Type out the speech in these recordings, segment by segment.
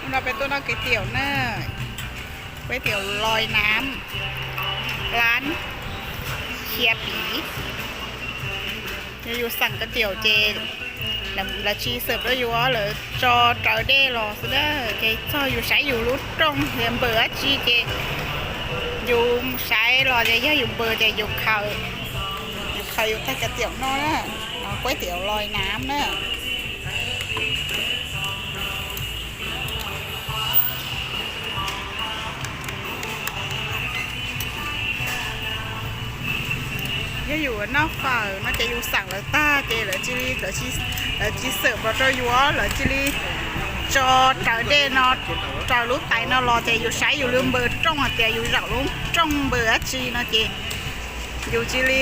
No peb tuaj noj kwv tiam na, kwv tiam loj nam, lab, xia piv. Yog yus xeem kwv tiam ces lawv tsis xeem rau yus, lawv tso raws dej los xwb na. Ces txog yus saib yus lub rooj yog npawm dab tsi ces yus saib los ces yog yus npawm ces yus khaws, yus khaws yus tag kwv tiam noj na. Kwv tiam loj nam na. Yog yus noj fawm no ces yus xeem lawv tag ces lawv cia li, lawv tsis xeem los rau yus, lawv cia li tso raws dej no, raws lub tais no los ces yus saib yus lub npawm rooj hais tias yus zaum lub rooj npawm dab tsi no ces yus cia li,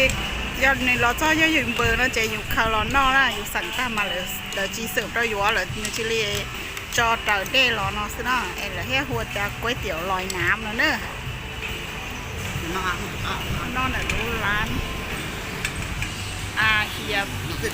yog nws los txog yog yus npawm no ces yus khaws los noj na, yus xeem tag mas lawv tsis xeem rau yus, lawv nws cia li tso raws dej los no xwb na, es lawv thiaj hu tias kwv tiam loj nam no na. Noj ntawm lub lab, a, hia piv.